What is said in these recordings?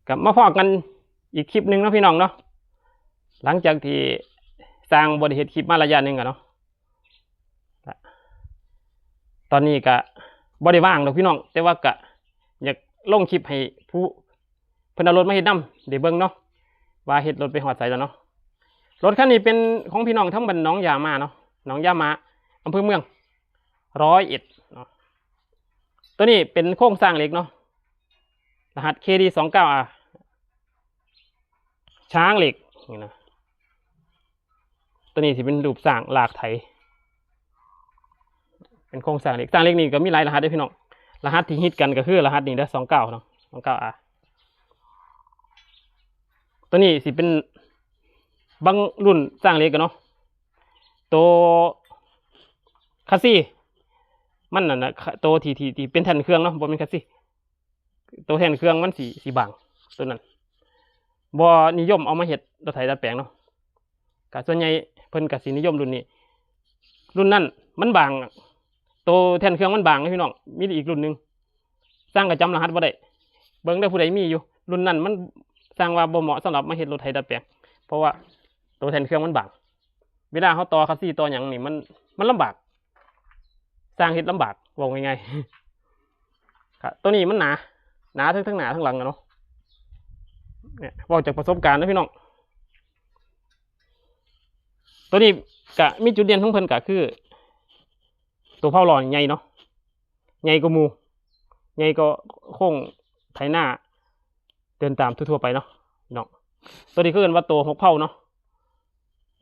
ກໍມາພໍ້ກັນອີກຄລິບໜຶ່ງເນາະພີ່ນ້ອງເນາະ ຫຼັງຈາກທີ່ຊ່າງບໍ່ໄດ້ເຮັດຄລິບມາໄລຍະໜຶ່ງແລ້ວເນາະ. ຕອນນີ້ກະບໍ່ໄດ້ວ່າງດອກພີ່ນ້ອງ ແຕ່ວ່າກະຢາກລົງຄລິບໃຫ້ຜູ້ເພິ່ນເອົາລົດມາເຮັດນຳໄດ້ເບິ່ງເນາະ ວ່າເຮັດລົດໄປຮອດໃສແລ້ວເນາະ. ລົດຄັນນີ້ເປັນຂອງພີ່ນ້ອງທາງບ້ານໜອງຢາມາເນາະ ໜອງຢາມາ ອຳເພີເມືອງ ຮ້ອຍເອັດເນາະ. ໂຕນີ້ເປັນໂຄງສ້າງເຫຼັກເນາະ ລະຫັດ ເຄດີ ສອງເກົ້າອາ ຊ້າງເຫຼັກນີ້ນະ. ໂຕນີ້ຊິເປັນຮູບສ້າງລາກໄຖ ເປັນໂຄງສ້າງເຫຼັກ ສ້າງເຫຼັກນີ້ກໍມີຫຼາຍລະຫັດເດ້ພີ່ນ້ອງ. ລະຫັດທີ່ຮິດກັນກໍຄືລະຫັດນີ້ເດີ ສອງເກົ້າເນາະ ສອງເກົ້າອາ. ໂຕນີ້ຊິເປັນບາງລຸ້ນສ້າງເຫຼັກກັນເນາະ ໂຕຄັດຊີມັນນັ້ນນະ ໂຕທີ່ ທີ່ ທີ່ເປັນແທ່ນເຄື່ອງເນາະ ບໍ່ແມ່ນຄັດຊີ ໂຕແທ່ນເຄື່ອງມັນຊິ ຊິບາງ ໂຕນັ້ນບໍ່ນິຍົມເອົາມາເຮັດລົດໄຖດັດແປງເນາະ. ກະສ່ວນໃຫຍ່ເພິ່ນກະຊິນິຍົມລຸ້ນນີ້ ລຸ້ນນັ້ນມັນບາງ ໂຕແທ່ນເຄື່ອງມັນບາງເດ້ພີ່ນ້ອງ. ມີອີກລຸ້ນໜຶ່ງ ຊ່າງກໍຈຳລະຫັດບໍ່ໄດ້ ເບິ່ງເດີ ຜູ້ໃດມີຢູ່ ລຸ້ນນັ້ນມັນ ຊ່າງວ່າບໍ່ເໝາະສຳລັບມາເຮັດລົດໄຖດັດແປງ ເພາະວ່າໂຕແທ່ນເຄື່ອງມັນບາງ ເວລາເຮົາຕໍ່ຄັດຊີຕໍ່ຫຍັງນີ້ ມັນ ມັນລຳບາກ ຊ່າງເຮັດລຳບາກ ເວົ້າງ່າຍໆ. ກະໂຕນີ້ມັນໜາ ໜາທັງ ທັງໜ້າທັງຫຼັງອະເນາະ. ເວົ້າຈາກປະສົບການເດີພີ່ນ້ອງ. ໂຕນີ້ກະມີຈຸດເດັ່ນຂອງເພິ່ນກະຄື ໂຕເພົາລໍ້ນີ້ໃຫຍ່ເນາະ ໃຫຍ່ກວ່າໝູ່ ໃຫຍ່ກວ່າໂຄງໄຖນາເດີນຕາມທົ່ວໆໄປເນາະພີ່ນ້ອງ. ໂຕນີ້ເຂົາເອີ້ນວ່າໂຕຫົກເພົາເນາະ.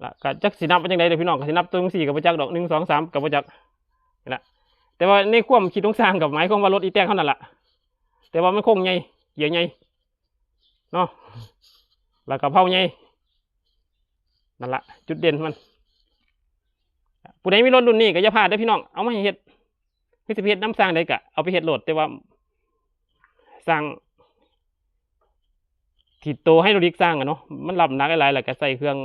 ລະກະຈັກຊິນັບວ່າຈັ່ງໃດເດີພີ່ນ້ອງ ກະຊິນັບໂຕຈັ່ງຊີ້ກະບໍ່ຈັກດອກ ໜຶ່ງ ສອງ ສາມ ກະບໍ່ຈັກນີ້ລະ. ແຕ່ວ່າໃນຄວາມຄິດຂອງຊ່າງກະໝາຍຄວາມວ່າລົດອີແຕກເຮົານັ້ນລະ ແຕ່ວ່າມັນໂຄງໃຫຍ່ ເກຍໃຫຍ່ເນາະ ລະກະເພົາໃຫຍ່ ນັ້ນລະຈຸດເດັ່ນມັນ. ຜູ້ໃດມີລົດລຸ້ນນີ້ກະຢ່າພາດເດີພີ່ນ້ອງ ເອົາມາໃຫ້ເຮັດ ຄືຊິໄປເຮັດນຳຊ່າງໃດກະເອົາໄປເຮັດໂລດ ແຕ່ວ່າຊ່າງທີ່ໂຕໄຮໂດຣລິກຊ່າງອະເນາະ ມັນຮັບໜັກຫຼາຍໆ ລະກະໃຊ້ເຄື່ອງ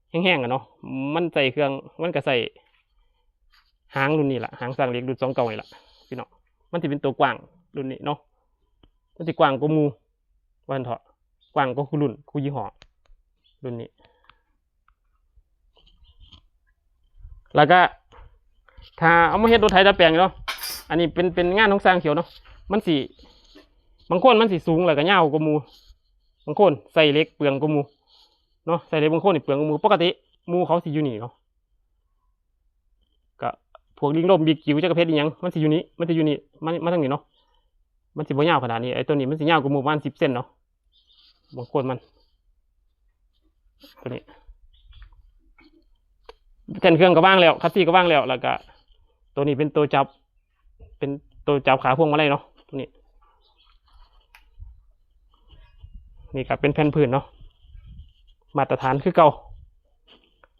ແຮງໆອະເນາະ ມັນໃຊ້ເຄື່ອງ ມັນກະໃຊ້ຫາງລຸ້ນນີ້ລະ ຫາງສ້າງເຫຼັກລຸ້ນສອງເກົ້ານີ້ລະພີ່ນ້ອງ. ມັນຊິເປັນໂຕກວ້າງລຸ້ນນີ້ເນາະ ມັນຊິກວ້າງກວ່າໝູ່ ວ່າຊັ້ນເຖາະ ກວ້າງກວ່າຄູ່ລຸ້ນຄູ່ຍີ່ຫໍ້ລຸ້ນນີ້. ລະກະຖ້າເອົາມາເຮັດລົດໄຖດັດແປງເນາະ ອັນນີ້ເປັນ ເປັນງານຂອງຊ່າງຂຽວເນາະ ມັນຊິ ບາງຄົນມັນຊິສູງລະກະຍາວກວ່າໝູ່ ບາງຄົນໃສ່ເຫຼັກເປືອງກວ່າໝູ່ເນາະ ໃສ່ເຫຼັກບາງຄົນນີ້ເປືອງກວ່າໝູ່. ປົກກະຕິໝູ່ເຂົາຊິຢູ່ນີ້ເນາະ ກະພວກລິງລົມ ບິກຈິວ ຈັກກະເພັດອີ່ຫຍັງ ມັນຊິຢູ່ນີ້ ມັນຊິຢູ່ນີ້ ມາ ມາທາງນີ້ເນາະ ມັນຊິບໍ່ຍາວຂະໜາດນີ້. ໄອ້ໂຕນີ້ມັນຊິຍາວກວ່າໝູ່ປະມານສິບເຊັນເນາະ ບາງຄົນມັນ ໂຕນີ້ແທ່ນເຄື່ອງກະວາງແລ້ວ ຄັດຊີກະວາງແລ້ວ ລະກະໂຕນີ້ເປັນໂຕຈັບ ເປັນໂຕຈັບຂາພວງມາໄລເນາະ ໂຕນີ້. ນີ້ກະເປັນແຜ່ນພື້ນເນາະ ມາດຕະຖານຄືເກົ່າ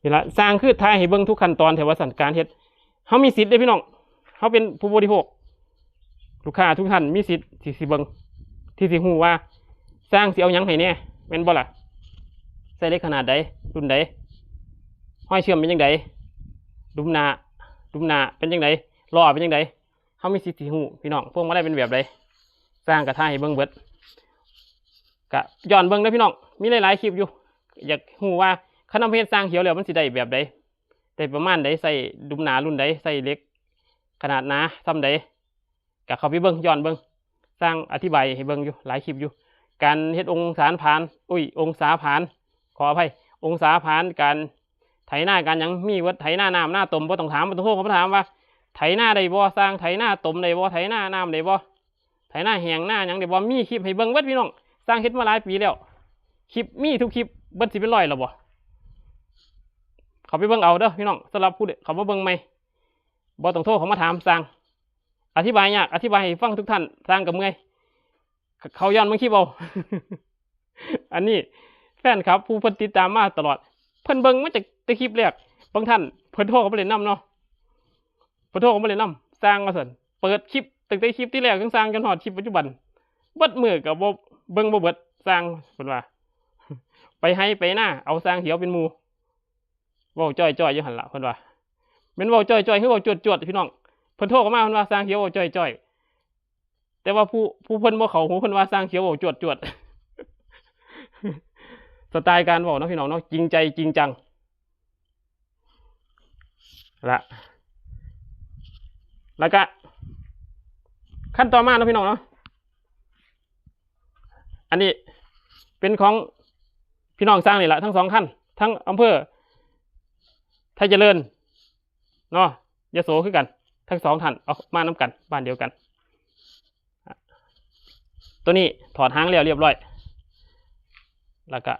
ນີ້ລະ. ຊ່າງຄືຖ່າຍໃຫ້ເບິ່ງທຸກຂັ້ນຕອນແທ້ວ່າຊັ້ນ ການເຮັດ ເຮົາມີສິດເດ້ພີ່ນ້ອງ ເຮົາເປັນຜູ້ບໍລິໂພກ ລູກຄ້າທຸກທ່ານມີສິດທີ່ຊິເບິ່ງ ທີ່ຊິຮູ້ວ່າຊ່າງຊິເອົາຫຍັງໃຫ້ແດ່ ແມ່ນບໍ່ລະ? ໃສ່ເຫຼັກຂະໜາດໃດ ລຸ້ນໃດ ຮອຍເຊື່ອມເປັນຈັ່ງໃດ ດຸມໜ້າ ດຸມໜ້າເປັນຈັ່ງໃດ ລໍ້ເປັນຈັ່ງໃດ ເຮົາມີສິດຊິຮູ້ພີ່ນ້ອງ. ພວງມາໄລເປັນແບບໃດ ຊ່າງກະຖ່າຍໃຫ້ເບິ່ງເບິດ ກະຍ້ອນເບິ່ງເດີພີ່ນ້ອງ ມີຫຼາຍໆຄລິບຢູ່ ຢາກຮູ້ວ່າຄັນເຮົາເຮັດຊ່າງຂຽວແລ້ວມັນຊິໄດ້ແບບໃດ ໄດ້ປະມານໃດ ໃສ່ດຸມໜ້າລຸ້ນໃດ ໃສ່ເຫຼັກຂະໜາດໜາສ່ຳໃດ ກະເຂົ້າໄປເບິ່ງ ຍ້ອນເບິ່ງ ຊ່າງອະທິບາຍໃຫ້ເບິ່ງຢູ່ຫຼາຍຄລິບຢູ່ ການເຮັດອົງສານຜານ ອຸ້ຍ ອົງສາຜານ ຂໍອະໄພ ອົງສາຜານ ການໄຖນາການຫຍັງມີເບິດ ໄຖນານ້ຳນາຕົມ ບໍ່ຕ້ອງຖາມ ບໍ່ຕ້ອງໂທເຂົ້າມາຖາມວ່າໄຖນາໄດ້ບໍ່ ຊ່າງໄຖນາຕົມໄດ້ບໍ່ ໄຖນານ້ຳໄດ້ບໍ່ ໄຖນາແຫ້ງນາຫຍັງໄດ້ບໍ່ ມີຄລິບໃຫ້ເບິ່ງເບິດພີ່ນ້ອງ. ຊ່າງເຮັດມາຫຼາຍປີແລ້ວ ຄລິບມີທຸກຄລິບ ເບິດຊິເປັນຮ້ອຍແລ້ວບໍ່? ເຂົ້າໄປເບິ່ງເອົາເດີພີ່ນ້ອງ ສຳລັບຜູ້ເຂົ້າມາເບິ່ງໃໝ່ ບໍ່ຕ້ອງໂທເຂົ້າມາຖາມຊ່າງ ອະທິບາຍຍາກ ອະທິບາຍໃຫ້ຟັງທຸກທ່ານ ຊ່າງກະເມື່ອຍ ເຂົ້າຍ້ອນເບິ່ງຄລິບເອົາ. ອັນນີ້ແຟນຄລັບຜູ້ເພິ່ນຕິດຕາມມາຕະຫຼອດ ເພິ່ນເບິ່ງມາຈາກແຕ່ຄລິບແລກ ບາງທ່ານເພິ່ນໂທເຂົ້າມາຫຼິ້ນນຳເນາະ ເພິ່ນໂທເຂົ້າມາຫຼິ້ນນຳ ຊ່າງວ່າຊັ້ນ ເປີດຄລິບຕັ້ງແຕ່ຄລິບທີແລກ ຊ່າງ ຊ່າງຈົນຮອດຄລິບປັດຈຸບັນ ເບິດມື້ກະບໍ່ເບິ່ງບໍ່ເບິດ ຊ່າງເພິ່ນວ່າ ໄປໄຮ່ໄປນາເອົາຊ່າງຂຽວເປັນໝູ່. ເວົ້າຈ່ອຍໆຢູ່ຫັ້ນລະ ເພິ່ນວ່າ ແມ່ນເວົ້າຈ່ອຍໆ ຄືເວົ້າຈວດໆ ພີ່ນ້ອງ. ເພິ່ນໂທເຂົ້າມາ ເພິ່ນວ່າຊ່າງຂຽວເວົ້າຈ່ອຍໆ ແຕ່ວ່າຜູ້ ຜູ້ເພິ່ນບໍ່ເຂົ້າຫູ ເພິ່ນວ່າຊ່າງຂຽວເວົ້າຈວດໆ. ສະໄຕການເວົ້າເນາະ ພີ່ນ້ອງເນາະ ຈິງໃຈຈິງຈັງລະ. ແລ້ວກະຂັ້ນຕໍ່ມາເນາະ ພີ່ນ້ອງເນາະ ອັນນີ້ເປັນຂອງພີ່ນ້ອງຊ່າງນີ້ລະ ທັງສອງທ່ານ ທັງອຳເພີໄທຈະເລີນເນາະ ຍະໂສຄືກັນ ທັງສອງທ່ານ ເອົາມານຳກັນ ບ້ານດຽວກັນ. ໂຕນີ້ຖອດຫາງແລ້ວລຽບລ້ອຍ ແລ້ວກະ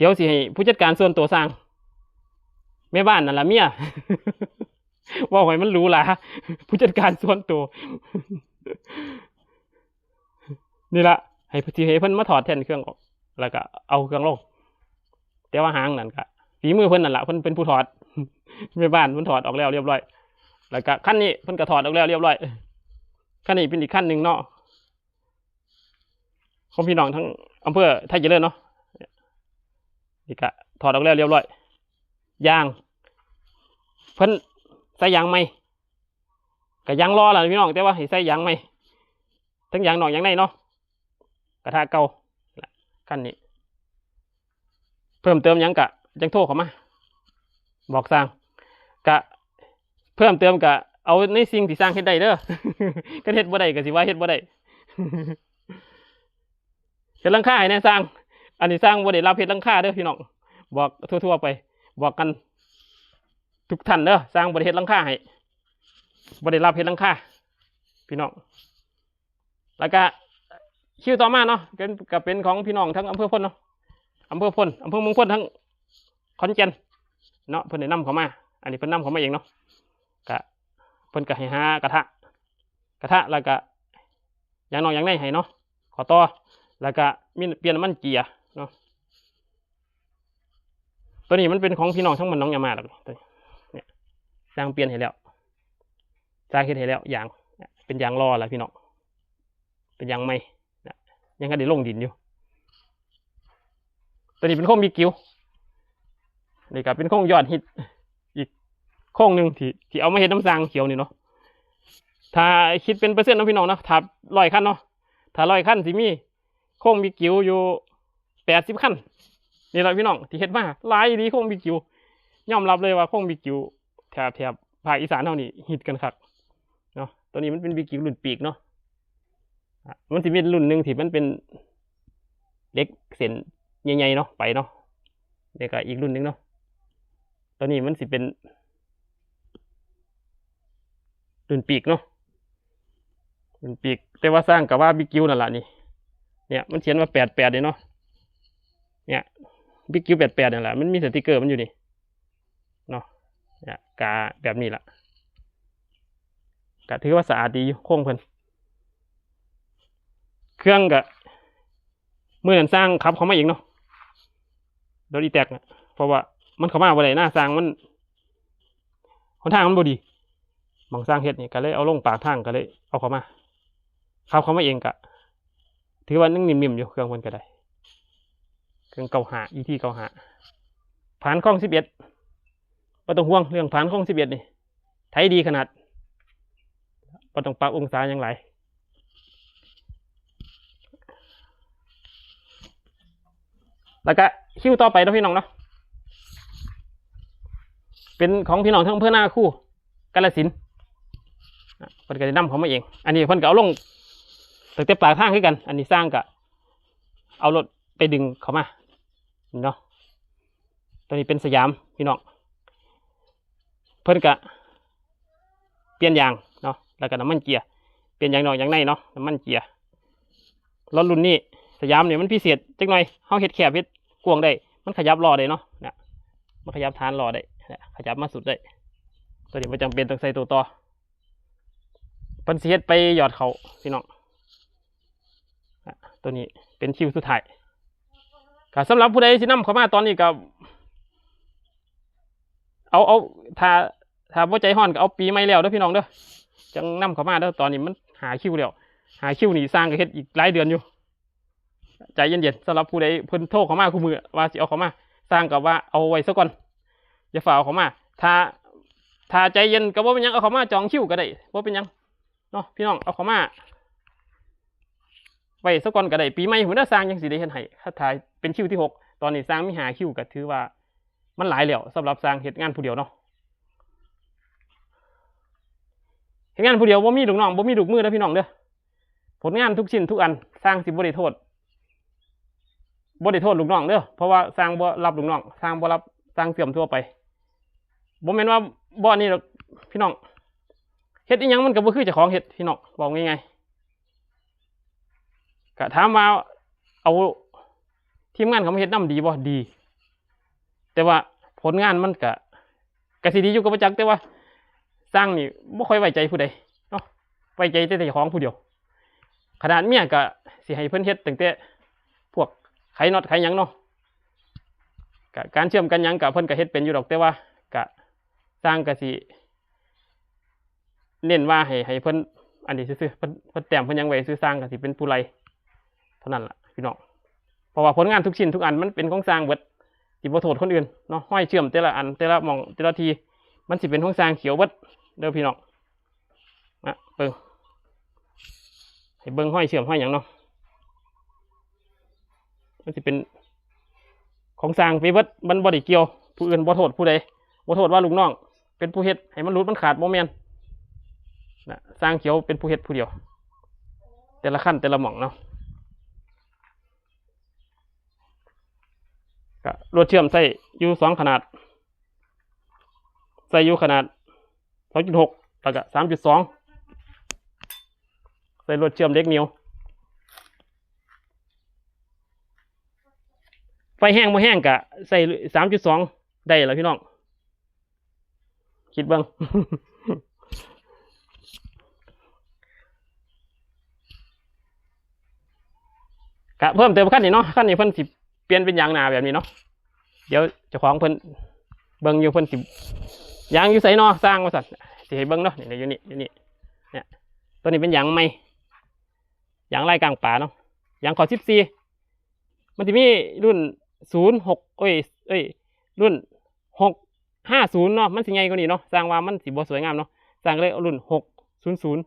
ດຽວຊິໃຫ້ຜູ້ຈັດການສ່ວນໂຕສ້າງ ແມ່ບ້ານນັ້ນລະເມຍ ເວົ້າໃຫ້ມັນຫຼູຫຼາ ຜູ້ຈັດການສ່ວນໂຕ ນີ້ລະ ໃຫ້ ຊິໃຫ້ເພິ່ນມາຖອດແທ່ນເຄື່ອງອອກ ແລ້ວກະເອົາເຄື່ອງລົງ. ແຕ່ວ່າຫາງນັ້ນກະຝີມືເພິ່ນນັ້ນລະ ເພິ່ນເປັນຜູ້ຖອດ ແມ່ບ້ານເພິ່ນຖອດອອກແລ້ວລຽບລ້ອຍ. ແລ້ວກະຄັນນີ້ເພິ່ນກະຖອດອອກແລ້ວລຽບລ້ອຍ. ຄັນນີ້ເປັນອີກຄັນໜຶ່ງເນາະ ຂອງພີ່ນ້ອງທາງອຳເພີໄທຈະເລີນເນາະ ນີ້ກະຖອດອອກແລ້ວລຽບລ້ອຍ. ຢາງ ເພິ່ນໃສ່ຢາງໃໝ່ ກະຢາງລໍລະພີ່ນ້ອງ ແຕ່ວ່າໃຫ້ໃສ່ຢາງໃໝ່ ທັງຢາງນອກຢາງໃນເນາະ ກະທະເກົ່າ. ຄັນນີ້ເພີ່ມເຕີມຫຍັງກະຈັ່ງໂທເຂົ້າມາບອກຊ່າງ ກະເພີ່ມເຕີມກະເອົາໃນສິ່ງທີ່ຊ່າງເຮັດໄດ້ເດີ ຄັນເຮັດບໍ່ໄດ້ກະຊິວ່າເຮັດບໍ່ໄດ້. ເຮັດຫຼັງຄາໃຫ້ແດ່ຊ່າງ ອັນນີ້ຊ່າງບໍ່ໄດ້ຮັບເຮັດຫຼັງຄາເດີພີ່ນ້ອງ ບອກທົ່ວໆໄປ ບອກກັນທຸກທ່ານເດີ ຊ່າງບໍ່ໄດ້ເຮັດຫຼັງຄາໃຫ້ ບໍ່ໄດ້ຮັບເຮັດຫຼັງຄາພີ່ນ້ອງ. ແລ້ວກະຄິວຕໍ່ມາເນາະ ເປັນ ກະເປັນຂອງພີ່ນ້ອງທາງອຳເພີພົນເນາະ ອຳເພີພົນ ອຳເພີເມືອງພົນ ທາງຂອນແກ່ນເນາະ ເພິ່ນໄດ້ນຳເຂົ້າມາ ອັນນີ້ເພິ່ນນຳເຂົ້າມາເອງເນາະ. ກະເພິ່ນກະໃຫ້ຫາກະທະ ກະທະ ແລ້ວກະຢາງນອກຢາງໃນໃຫ້ເນາະ ຂໍ້ຕໍ່ ແລ້ວກະມີປ່ຽນນ້ຳມັນເກຍເນາະ. ໂຕນີ້ມັນເປັນຂອງພີ່ນ້ອງທາງບ້ານໜອງຍາມາດອກ ໂຕນີ້ ນີ້ຊ່າງປ່ຽນໃຫ້ແລ້ວ ຊ່າງເຮັດໃຫ້ແລ້ວ ຢາງເປັນຢາງລໍລະພີ່ນ້ອງ ເປັນຢາງໃໝ່ນະ ຍັງບໍ່ໄດ້ລົງດິນຢູ່. ໂຕນີ້ເປັນໂຄງບິກກິວ ນີ້ກະເປັນໂຄງຍອດຮິດອີກໂຄງໜຶ່ງທີ່ ທີ່ເອົາມາເຮັດນຳຊ່າງຂຽວນີ້ເນາະ. ຖ້າຄິດເປັນເປີເຊັນເນາະພີ່ນ້ອງເນາະ ຖ້າຮ້ອຍຄັນເນາະ ຖ້າຮ້ອຍຄັນຊິມີ ໂຄງບິກກິວຢູ່ແປດສິບຄັນນີ້ລະພີ່ນ້ອງ ທີ່ເຮັດມາຫຼາຍອີ່ຫຼີໂຄງບິກກິວ. ຍອມຮັບເລີຍວ່າໂຄງບິກກິວແຖບ ແຖບພາກອີສານເຮົານີ້ຮິດກັນຄັກເນາະ. ໂຕນີ້ມັນເປັນບິກກິວລຸ້ນປີກເນາະ ອາ ມັນຊິມີລຸ້ນໜຶ່ງທີ່ມັນເປັນເຫຼັກເສັ້ນໃຫຍ່ໆເນາະ ໄປເນາະ ແລ້ວກະອີກລຸ້ນໜຶ່ງເນາະ. ໂຕນີ້ມັນຊິເປັນລຸ້ນປີກເນາະ ລຸ້ນປີກ ແຕ່ວ່າຊ່າງກະວ່າບິກກິວນັ້ນລະນີ້ ເນີ້ຍ ມັນຂຽນວ່າແປດແປດເດ້ເນາະ ເນີ້ຍ ບິກກິວແປດແປດນັ້ນລະ ມັນມີສະຕິກເກີມັນຢູ່ນີ້ເນາະ ເນີ້ຍ ກະແບບນີ້ລະ ກະຖືວ່າສະອາດດີຢູ່ ໂຄງເພິ່ນ ເຄື່ອງກະ ມື້ນັ້ນຊ່າງຂັບເຂົ້າມາເອງເນາະ ລົດອີແຕັກນະ ເພາະວ່າມັນເຂົ້າມາບໍ່ໄດ້ນະ ຊ່າງມັນ ຫົນທາງມັນບໍ່ດີ ໝ່ອງຊ່າງເຮັດນີ້ ກະເລີຍເອົາລົງປາກທາງ ກະເລີຍເອົາເຂົ້າມາ ຂັບເຂົ້າມາເອງກະຖືວ່າຍັງນິ່ມໆຢູ່ ເຄື່ອງເພິ່ນກະໄດ້ ເຄື່ອງເກົ້າຫ້າ ອີທີເກົ້າຫ້າ ຜ່ານຄອງສິບເອັດ ບໍ່ຕ້ອງຫ່ວງເລື່ອງຜ່ານຄອງສິບເອັດນີ້ ໄຖດີຂະໜາດ ບໍ່ຕ້ອງປັບອົງສາຫຍັງຫຼາຍ. ແລ້ວກະຄິວຕໍ່ໄປເນາະພີ່ນ້ອງເນາະ ເປັນຂອງພີ່ນ້ອງທາງອຳເພີນາຄູ ກາລະສິນ ເພິ່ນກະໄດ້ນຳເຂົ້າມາເອງ ອັນນີ້ເພິ່ນກະເອົາລົງຕັ້ງແຕ່ປາກທາງຄືກັນ ອັນນີ້ຊ່າງກະເອົາລົດໄປດຶງເຂົ້າມາເນາະ. ໂຕນີ້ເປັນສະຫຍາມພີ່ນ້ອງ ເພິ່ນກະປ່ຽນຢາງເນາະ ແລ້ວກະນ້ຳມັນເກຍ ປ່ຽນຢາງນອກຢາງໃນເນາະ ນ້ຳມັນເກຍ. ລົດລຸ້ນນີ້ ສະຫຍາມນີ້ມັນພິເສດຈັກໜ່ອຍ ເຮົາເຮັດແຄບເຮັດກວ້າງໄດ້ ມັນຂະຫຍັບລໍ້ໄດ້ເນາະ ນະ ມັນຂະຫຍັບຖານລໍ້ໄດ້ ນະ ຂະຫຍັບມາສຸດໄດ້. ໂຕນີ້ບໍ່ຈຳເປັນຕ້ອງໃສ່ໂຕຕໍ່ ເພິ່ນຊິເຮັດໄປຍອດເຂົ້າພີ່ນ້ອງ. ອາ ໂຕນີ້ເປັນຄິວສຸດທ້າຍ ກະສຳລັບຜູ້ໃດຊິນຳເຂົ້າມາຕອນນີ້ກະເອົາ ເອົາ ຖ້າ ຖ້າບໍ່ໃຈຮ້ອນກະເອົາປີໃໝ່ແລ້ວເດີພີ່ນ້ອງເດີ ຈັ່ງນຳເຂົ້າມາເດີ. ຕອນນີ້ມັນຫ້າຄິວແລ້ວ ຫ້າຄິວນີ້ຊ່າງກະເຮັດອີກຫຼາຍເດືອນຢູ່ ໃຈເຢັນໆ. ສຳລັບຜູ້ໃດເພິ່ນໂທເຂົ້າມາຄູ່ມື້ວ່າຊິເອົາເຂົ້າມາ ຊ່າງກະວ່າເອົາໄວ້ຊະກ່ອນ ຢ່າຟ້າວເອົາເຂົ້າມາ ຖ້າ ຖ້າໃຈເຢັນກະບໍ່ເປັນຫຍັງ ເອົາເຂົ້າມາຈອງຄິວກະໄດ້ ບໍ່ເປັນຫຍັງ ເນາະ ພີ່ນ້ອງ ເອົາເຂົ້າມາ ໄວ້ສາກ່ອນກໍໄດ້ ປີໃໝ່ພຸ້ນເດີ ຊ່າງຈັ່ງຊິໄດ້ເຮັດໃຫ້. ຖ້າເປັນຄິວທີຫົກ ຕອນນີ້ຊ່າງມີຫ້າຄິວ ກໍຖືວ່າມັນຫຼາຍແລ້ວ ສຳລັບຊ່າງເຮັດງານຜູ້ດຽວເນາະ. ເຮັດງານຜູ້ດຽວ ບໍ່ມີລູກນ້ອງ ບໍ່ມີລູກມືເດີພີ່ນ້ອງເດີ. ຜົນງານທຸກຊິ້ນທຸກອັນ ຊ່າງຊິບໍ່ໄດ້ໂທດ ບໍ່ໄດ້ໂທດລູກນ້ອງເດີ ເພາະວ່າຊ່າງບໍ່ຮັບລູກນ້ອງ ຊ່າງບໍ່ຮັບ ຊ່າງເຊື່ອມທົ່ວໄປ. ບໍ່ແມ່ນວ່າບໍ່ອັນນີ້ດອກພີ່ນ້ອງ ເຮັດອີ່ຫຍັງມັນກໍບໍ່ຄືເຈົ້າຂອງເຮັດພີ່ນ້ອງ ເວົ້າງ່າຍໆ. ກະຖາມວ່າເອົາທີມງານເຂົາມາເຮັດນຳດີບໍ່? ດີ ແຕ່ວ່າຜົນງານມັນກະ ກະຊິດີຢູ່ກໍບໍ່ຈັກ ແຕ່ວ່າຊ່າງນີ້ບໍ່ຄ່ອຍໄວ້ໃຈຜູ້ໃດເນາະ ໄວ້ໃຈແຕ່ເຈົ້າຂອງຜູ້ດຽວ. ຂະໜາດເມຍກະຊິໃຫ້ເພິ່ນເຮັດຕັ້ງແຕ່ພວກໄຂນັອດໄຂຫຍັງເນາະ ກະການເຊື່ອມກັນຫຍັງກະເພິ່ນກະເຮັດເປັນຢູ່ດອກ ແຕ່ວ່າກະຊ່າງກະຊິ ເນັ້ນວ່າໃຫ້ ໃຫ້ເພິ່ນອັນນີ້ຊື່ໆ ເພິ່ນ ເພິ່ນແຕ້ມເພິ່ນຫຍັງໄວ້ຊື່ ຊ່າງກໍຊິເປັນຜູ້ໄລ່ເທົ່ານັ້ນລະພີ່ນ້ອງ. ເພາະວ່າຜົນງານທຸກຊິ້ນທຸກອັນມັນເປັນຂອງຊ່າງເບິດ ຊິບໍ່ໂທດຄົນອື່ນເນາະ. ຮອຍເຊື່ອມແຕ່ລະອັນ ແຕ່ລະໝ່ອງ ແຕ່ລະທີ່ ມັນຊິເປັນຂອງຊ່າງຂຽວເບິດເດີພີ່ນ້ອງນະ. ເບິ່ງ ໃຫ້ເບິ່ງຮອຍເຊື່ອມຮອຍຫຍັງເນາະ ມັນຊິເປັນຂອງຊ່າງໄປເບິດ ມັນບໍ່ໄດ້ກ່ຽວ ຜູ້ອື່ນບໍ່ໂທດຜູ້ໃດ ບໍ່ໂທດວ່າລູກນ້ອງເປັນຜູ້ເຮັດໃຫ້ມັນຫຼຸດມັນຂາດ ບໍ່ແມ່ນນະ. ຊ່າງຂຽວເປັນຜູ້ເຮັດຜູ້ດຽວ ແຕ່ລະຂັ້ນແຕ່ລະໝ່ອງເນາະ. ກະລວດເຊື່ອມໃຊ້ຢູ່ສອງຂະໜາດ ໃຊ້ຢູ່ຂະໜາດສອງຈຸດຫົກ ແລ້ວກະສາມຈຸດສອງ ໃສ່ລວດເຊື່ອມເຫຼັກໜຽວ. ໄຟແຮງບໍ່ແຮງກະໃສ່ສາມຈຸດສອງໄດ້ລະພີ່ນ້ອງ ຄິດເບິ່ງ. ກະເພີ່ມເຕີມຄັນນີ້ເນາະ ຄັນນີ້ເພິ່ນຊິປ່ຽນເປັນຢາງໜ້າແບບນີ້ເນາະ. ດຽວເຈົ້າຂອງເພິ່ນເບິ່ງຢູ່ ເພິ່ນຊິ ຢາງຢູ່ໃສເນາະຊ່າງວ່າຊັ້ນ ຊິໃຫ້ເບິ່ງເນາະ. ນີ້ ຢູ່ນີ້ ຢູ່ນີ້ ເນຍ ຕົວນີ້ເປັນຢາງໃໝ່ ຢາງລາຍກ້າງປາເນາະ ຢາງຂໍ້ສິບສີ່. ມັນຊິມີລຸ້ນສູນຫົກ ເອີຍ ເອີຍ ລຸ້ນຫົກຫ້າສູນເນາະ ມັນຊິໃຫຍ່ກວ່ານີ້ເນາະ ຊ່າງວ່າມັນຊິບໍ່ສວຍງາມເນາະ. ຊ່າງກໍເລີຍເອົາລຸ້ນຫົກສູນສູນ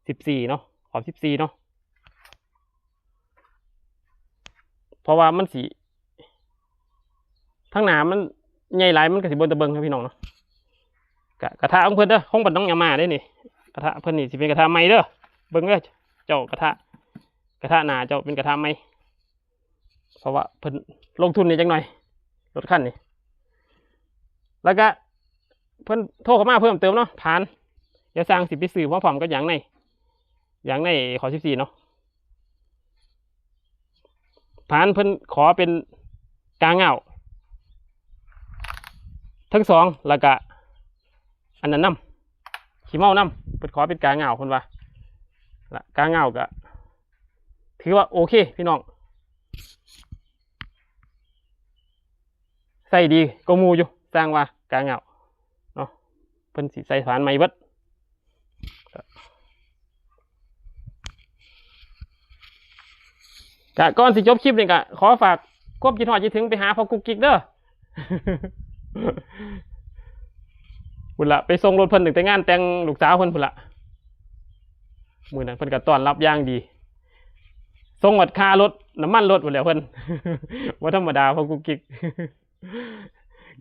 ສິບສີ່ເນາະ ຂອບສິບສີ່ເນາະ ເພາະວ່າມັນຊິ ທາງໜ້າມັນໃຫຍ່ຫຼາຍ ມັນກໍຊິບໍ່ຕາເບິ່ງເນາະພີ່ນ້ອງເນາະ. ກະ ກະທະຂອງເພິ່ນເດີ ຂອງບ້ານໜອງຍາມາເດ້ນີ້ ກະທະເພິ່ນນີ້ຊິເປັນກະທະໃໝ່ເດີ. ເບິ່ງເດີເຈົ້າ ກະທະ ກະທະໜ້າເຈົ້າເປັນກະທະໃໝ່ ເພາະວ່າເພິ່ນລົງທຶນນີ້ຈັກໜ້ອຍ ລົດຄັນນີ້. ແລ້ວກະເພິ່ນໂທເຂົ້າມາເພີ່ມເຕີມເນາະ ຜານ ດຽວຊ່າງຊິໄປຊື້ມາພ້ອມກັບຢາງໃນ ຢາງໃນຂໍ້ສິບສີ່ເນາະ. ຜານເພິ່ນຂໍເປັນກາງງາວທັງສອງ ແລ້ວກະອັນນັ້ນນຳ ຂີ້ເມົານຳ ເພິ່ນຂໍເປັນກາງງາວ ເພິ່ນວ່າ ລະກາງງາວກະຖືວ່າໂອເຄພີ່ນ້ອງ ໃຊ້ດີກວ່າໝູ່ຢູ່ ຊ່າງວ່າກາງງາວເນາະ. ເພິ່ນຊິໃສ່ຖານໃໝ່ເບິດ. ກະກ່ອນຊິຈົບຄລິບນີ້ ກະຂໍຝາກຄວາມຄິດຮອດຄິດເຖິງໄປຫາພໍ່ກຸກກິກເດີ ພຸ້ນລະ ໄປສົ່ງລົດເພິ່ນຕັ້ງແຕ່ງານແຕ່ງລູກສາວເພິ່ນພຸ້ນລະ. ມື້ນັ້ນເພິ່ນກະຕ້ອນຮັບຢ່າງດີ ສົ່ງຮອດຄ່າລົດ ນ້ຳມັນລົດພຸ້ນແຫຼະເພິ່ນ ບໍ່ທຳມະດາພໍ່ກຸກກິກ.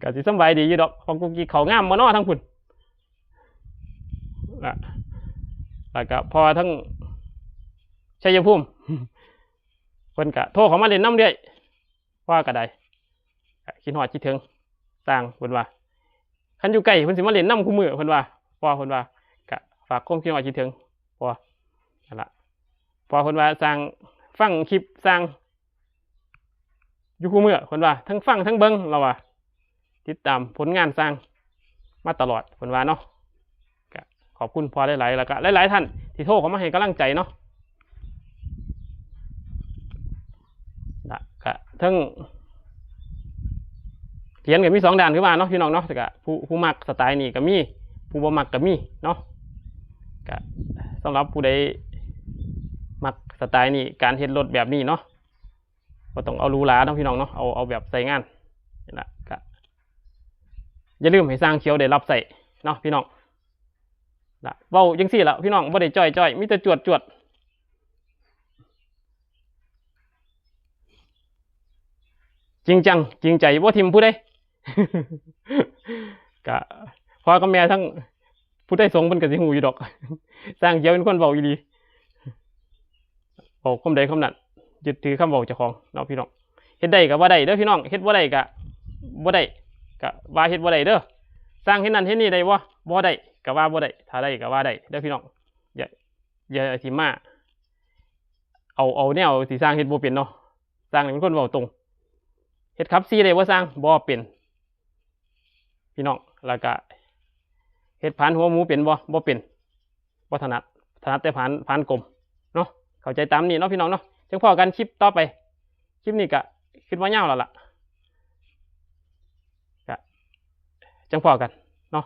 ກະຊິສຳບາຍດີຢູ່ດອກ ພໍ່ກຸກກິກ ເຂົ້າງາມບໍ່ເນາະທາງພຸ້ນ. ລະ ລະກະພໍ່ທາງໄຊຍະພູມ ເພິ່ນກະໂທເຂົ້າມາຫຼິ້ນນຳເລື້ອຍ ພໍ່ກະໄດ້ ກະຄິດຮອດຄິດເຖິງຊ່າງ ເພິ່ນວ່າ ຄັນຢູ່ໃກ້ເພິ່ນຊິມາຫຼິ້ນນຳຄູ່ມື້ ເພິ່ນວ່າ ພໍ່ເພິ່ນວ່າ. ກະຝາກຄວາມຄິດຮອດຄິດເຖິງພໍ່ ນັ້ນລະ ພໍ່ເພິ່ນວ່າຊ່າງຟັງຄລິບຊ່າງ ຢູ່ຄູ່ມື້ ເພິ່ນວ່າ ທັງຟັງທັງເບິ່ງ ລາວວ່າ ຕິດຕາມຜົນງານຊ່າງມາຕະຫຼອດ ເພິ່ນວ່າເນາະ. ກະຂອບຄຸນພໍ່ຫຼາຍໆ ແລ້ວກະຫຼາຍໆທ່ານທີ່ໂທເຂົ້າມາໃຫ້ກຳລັງໃຈເນາະ. ລະກະເຖິງ ຖຽນກະມີສອງດ້ານຄືວ່າເນາະ ພີ່ນ້ອງເນາະ. ແຕ່ກະຜູ້ ຜູ້ມັກສະໄຕນີ້ກະມີ ຜູ້ບໍ່ມັກກະມີເນາະ. ກະສຳລັບຜູ້ໃດມັກສະໄຕນີ້ ການເຮັດລົດແບບນີ້ເນາະ ບໍ່ຕ້ອງເອົາຫຼູຫຼາເນາະ ພີ່ນ້ອງເນາະ ເອົາ ເອົາແບບໃຊ້ງານນີ້ລະ. ກະຢ່າລືມໃຫ້ຊ່າງຂຽວໄດ້ຮັບໃຊ້ເນາະ ພີ່ນ້ອງ. ລະເວົ້າຈັ່ງຊີ້ລະ ພີ່ນ້ອງ ບໍ່ໄດ້ຈ້ອຍໆ ມີແຕ່ຈວດໆ. ຈິງຈັງຈິງໃຈ ບໍ່ຖິ້ມຜູ້ໃດ. ກະພໍ່ກັບແມ່ທັງຜູ້ໄທສົງເພິ່ນກະຊິຮູ້ຢູ່ດອກ. ຊ່າງຂຽວເປັນຄົນເວົ້າອີ່ຫຼີ ເວົ້າຄວາມໃດຄຳນັ້ນ ຍຶດຖືຄຳເວົ້າເຈົ້າຂອງເນາະພີ່ນ້ອງ. ເຮັດໄດ້ກະວ່າໄດ້ເດີພີ່ນ້ອງ ເຮັດບໍ່ໄດ້ກະບໍ່ໄດ້ ກະວ່າເຮັດບໍ່ໄດ້ເດີ. ຊ່າງເຮັດນັ້ນເຮັດນີ້ໄດ້ບໍ່? ບໍ່ໄດ້ກະວ່າບໍ່ໄດ້ ຖ້າໄດ້ກະວ່າໄດ້ເດີພີ່ນ້ອງ. ຢ່າ ຢ່າຊິມາເອົາ ເອົາແນວທີ່ຊ່າງເຮັດບໍ່ເປັນເນາະ. ຊ່າງນີ້ເປັນຄົນເວົ້າຕົງ. ເຮັດຂັບສີ່ໄດ້ບໍ່ຊ່າງ? ບໍ່ເປັນ ພີ່ນ້ອງ. ແລ້ວກະເຮັດຜານຫົວໝູເປັນບໍ່? ບໍ່ເປັນ ບໍ່ຖະໜັດ ຖະໜັດແຕ່ຜານ ຜານກົມເນາະ. ເຂົ້າໃຈຕາມນີ້ເນາະພີ່ນ້ອງເນາະ. ຈັ່ງພໍ້ກັນຄລິບຕໍ່ໄປ. ຄລິບນີ້ກະຄິດວ່າຍາວແລ້ວລະ ກະຈັ່ງພໍ້ກັນເນາະ.